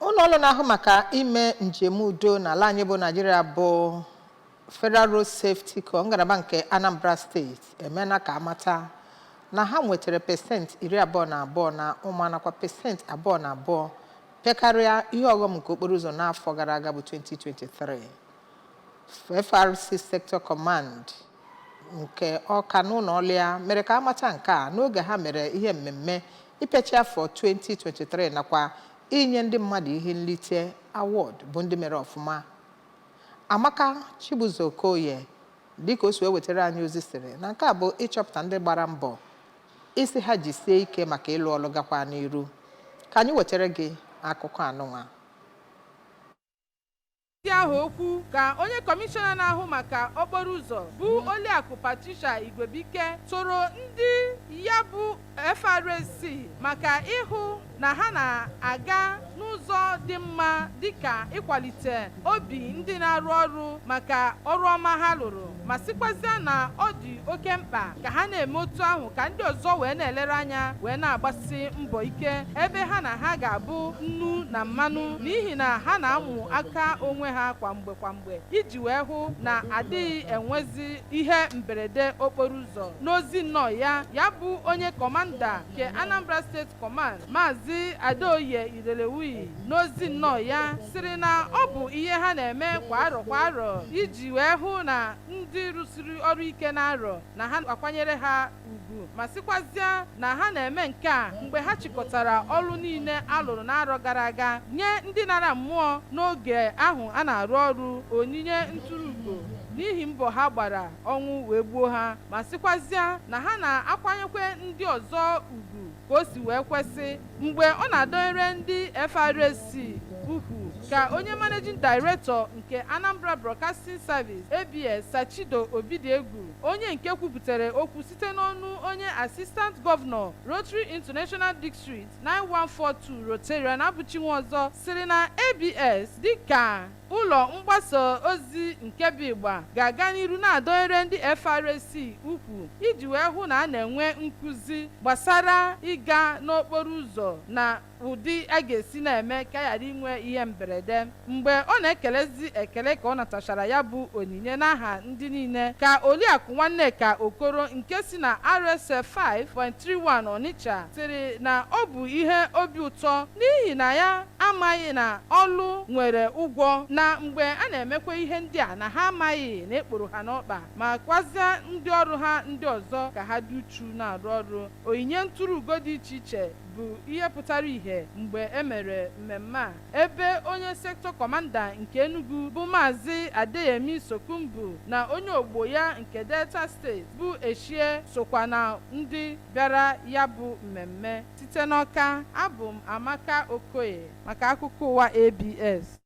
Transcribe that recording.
Ụlọ ọrụ na-ahụ maka ime njem udo n'ala anyị bụ Naijiria, bụ Federal Road Safety Corps, ngalaba nke Anambra Steeti, emeela ka amata na ha nwetara 22% na ụma nakwa 22% pekarịa ihe ọghọm nke okporo ụzọ n'afọ gara aga bụ 2023. FRC Sector Command nke Ọka n'ụlọ ọrụ ya mere ka amata nke a n'oge ha mere ihe mmemme ịpịachi afọ 2023 nakwa inye ndị mmadụ ihe nlite, award, bụ ndị mere ọfụma. Amaka Chibuzo Okoye, dịka o si wee wetara anyị ozi, sịrị na nke a bụ ịchọpụta ndị gbara mbọ, isi ha jisie ike maka ịlụ ọlụ gakwa n'iru. Ka anyị wetara gị akụkọ anụnwa. Ndị ahụ okwu ka onye kọmishọna na-ahụ maka okporo ụzọ, bụ Oliakụ Patricia Igwebike, toro ndị ya bụ FRSC maka ịhụ na ha na-aga n'ụzọ dị mma, dịka ịkwalite obi ndị na-arụ ọrụ maka ọrụ ọma ha lụrụ, ma sịkwazịa na ọ dị oke mkpa ka ha na-eme otu ahụ ka ndị ọzọ wee na-elere anya wee na-agbasi mbọ ike, ebe ha na ha ga-abụ nnu na mmanụ, n'ihi na ha na-amụ aka onwe ha kwa mgbe kwa mgbe iji wee hụ na adịghị enwezi ihe mberede okporo ụzọ. N'ozi nnọọ ya, ya bụ onye kọmanda nke Anambra State Command, Maazị Adeoye Irelewuyi, n'ozi nnọọ ya sịrị na ọ bụ ihe ha na-eme kwa arọ kwa arọ iji wee hụ na ndị rụsiri ọrụ ike n'arọ na ha akwanyere ha ugwu, ma sịkwazịa na ha na-eme nke a mgbe ha chịkọtara ọrụ niile a lụrụ n'arọ gara aga, nye ndị nara mmụọ n'oge ahụ a na-arụ ọrụ onyinye ntụrụugo n'ihi mbọ ha gbara ọnwụ wee gbuo ha, ma sịkwazịa na ha na-akwanyekwe ndị ọzọ ugwu ka o si wee kwesị. Mgbe ọ na-adọnyere ndị FRSC ukwu ka onye managing director nke Anambra Broadcasting Service, ABS, Sachido Obidiegwu, onye nke kwupụtara okwu site n'ọnụ onye assistant governor, Rotary International District 9142, Rotarian Abuchinwọzọ, sịrị na ABS, dịka ụlọ mgbasa ozi nke bụ ịgba, ga-aga n'iru na-adọnyere ndị FRSC ukwu iji wee hụ na a na-enwe nkụzi gbasara ịga n'okporo ụzọ na ụdị a ga-esi na-eme ka ghara inwe ihe mberede. Mgbe ọ na-ekelezi ekele ka ọ natachara ya bụ onyinye n'aha ndị niile, ka Oliakụ Nwanneka Okoro nke si na RSF 5.31 Onitsha sịrị na ọ bụ ihe obi ụtọ, n'ihi na ya amaghị na ọlụ nwere ụgwọ, na mgbe a na-emekwa ihe ndị a na ha amaghị na ekporo ha n'ọkpa, ma kwazie ndị ọrụ ha ndị ọzọ ka ha dị uchu na-arụ ọrụ. Onyinye ntụrụugo dị iche iche bụ ihe pụtara ìhè mgbe e mere mmemme a, ebe onye sector commander nke Enugu, bụ Maazị Adeyemi Sokumbu, na onye ogbo ya nke Delta Steeti, bụ Eshie, sokwa na ndị bịara ya bụ mmemme. Site n'Ọka, abụ m Amaka Okoye maka akụkọ ụwa ABS.